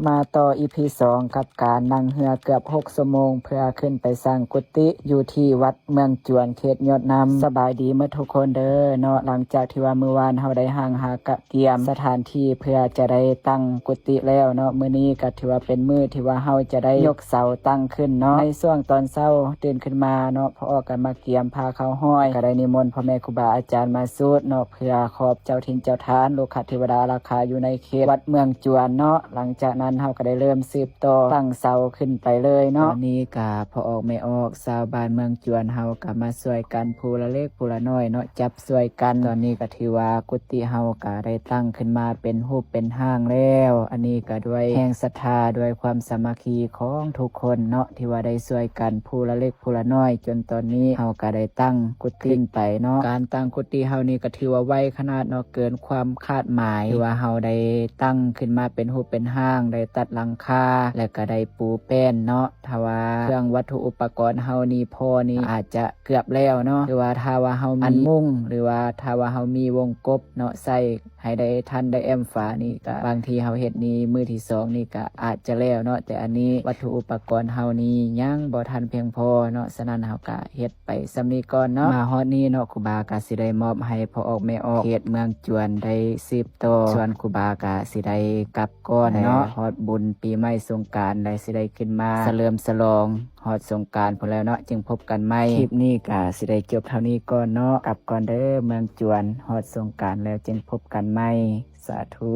ມາຕໍ່ ອີພີສອງ ກັບການນັ່ງເຮືອເກືອບຫົກຊົ່ວໂມງ ເພື່ອຂຶ້ນໄປສ້າງກຸຕິຢູ່ທີ່ວັດເມືອງຈວນ ເຂດຍອດນ້ຳ. ສະບາຍດີໝົດທຸກຄົນເດີເນາະ. ຫຼັງຈາກທີ່ວ່າມື້ວານເຮົາໄດ້ຮ່າງຫາກະກຽມສະຖານທີ່ເພື່ອຈະໄດ້ຕັ້ງກຸຕິແລ້ວເນາະ, ມື້ນີ້ກໍຖືວ່າເປັນມື້ທີ່ວ່າເຮົາຈະໄດ້ຍົກເສົາຕັ້ງຂຶ້ນເນາະ. ໃນຊ່ວງຕອນເຊົ້າຕື່ນຂຶ້ນມາເນາະ, ພໍ່ອອກກໍມາກຽມຜ້າເຂົ້າຫ້ອຍ, ກໍໄດ້ນິມົນພໍ່ແມ່ຄູບາອາຈານມາສູດເນາະ ເພື່ອຂອບເຈົ້າຖິ່ນເຈົ້າຖານ ໂລກະເທວະດາອາລັກຂາຢູ່ໃນເຂດວັດເມືອງຈວນເນາະ. ຫຼັງຈາກນັ້ນເຮົາກໍໄດ້ເລີ່ມສືບຕໍ່ຕັ້ງເສົາຂຶ້ນໄປເລີຍເນາະ. ຕອນນີ້ກະພໍ່ອອກແມ່ອອກ ຊາວບ້ານເມືອງຈວນເຮົາກໍມາຊ່ວຍກັນຜູ້ລະເລັກຜູ້ລະນ້ອຍເນາະ, ຈັບຊ່ວຍກັນ. ຕອນນີ້ກໍຖືວ່າກຸຕິເຮົາກໍໄດ້ຕັ້ງຂຶ້ນມາເປັນຮູບເປັນຮ່າງແລ້ວ. ອັນນີ້ກໍດ້ວຍແຮງສັດທາ ດ້ວຍຄວາມສາມັກຄີຂອງທຸກຄົນເນາະ ທີ່ວ່າໄດ້ຊ່ວຍກັນຜູ້ລະເລັກຜູ້ລະນ້ອຍ ຈົນຕອນນີ້ເຮົາກໍໄດ້ຕັ້ງກຸຕິຂຶ້ນໄປເນາະ. ການຕັ້ງກຸຕິເຮົານີ້ກໍຖືວ່າໄວຂະໜາດເນາະ, ເກີນຄວາມຄາດໝາຍ ທີ່ວ່າເຮົາໄດ້ຕັ້ງຂຶ້ນມາເປັນຮູບເປັນຮ່າງ, ໄດ້ຕັດຫຼັງຄາ ແລະກໍໄດ້ປູແປ້ນເນາະ. ຖ້າວ່າເຄື່ອງວັດຖຸອຸປະກອນເຮົານີ້ພໍນີ້ ອາດຈະເກືອບແລ້ວເນາະ, ຫຼືວ່າຖ້າວ່າເຮົາມີອັນມຸງ ຫຼືວ່າຖ້າວ່າເຮົາມີວົງກົບເນາະ ໃສ່ ໃຫ້ໄດ້ທັນໄດ້ແອ້ມຝານີ້ກະ ບາງທີເຮົາເຮັດນີ້ມື້ທີສອງນີ້ກະອາດຈະແລ້ວເນາະ, ແຕ່ອັນນີ້ວັດຖຸອຸປະກອນເຮົານີ້ຍັງບໍ່ທັນພຽງພໍເນາະ, ສະນັ້ນເຮົາກະເຮັດໄປສ່ຳນີ້ກ່ອນເນາະ. ມາຮອດນີ້ເນາະ, ຄູບາກະຊິໄດ້ມອບໃຫ້ພໍ່ອອກແມ່ອອກເຂດເມືອງຈວນໄດ້ສືບຕໍ່, ສ່ວນຄູບາກະຊິໄດ້ກັບກ່ອນເນາະ. ຮອດບຸນປີໃໝ່ສົງການ ແລະຊິໄດ້ຂຶ້ນມາສະເຫຼີມສະຫຼອງ ຮອດສົງການພຸ້ນແລ້ວເນາະ ຈຶ່ງພົບກັນໃໝ່. ຄລິບນີ້ກະຊິໄດ້ຈົບເທົ່ານີ້ກ່ອນເນາະ. ກັບກ່ອນເດີເມືອງຈວນ, ຮອດສົງການແລ້ວຈຶ່ງພົບກັນໃໝ່. ສາທຸ.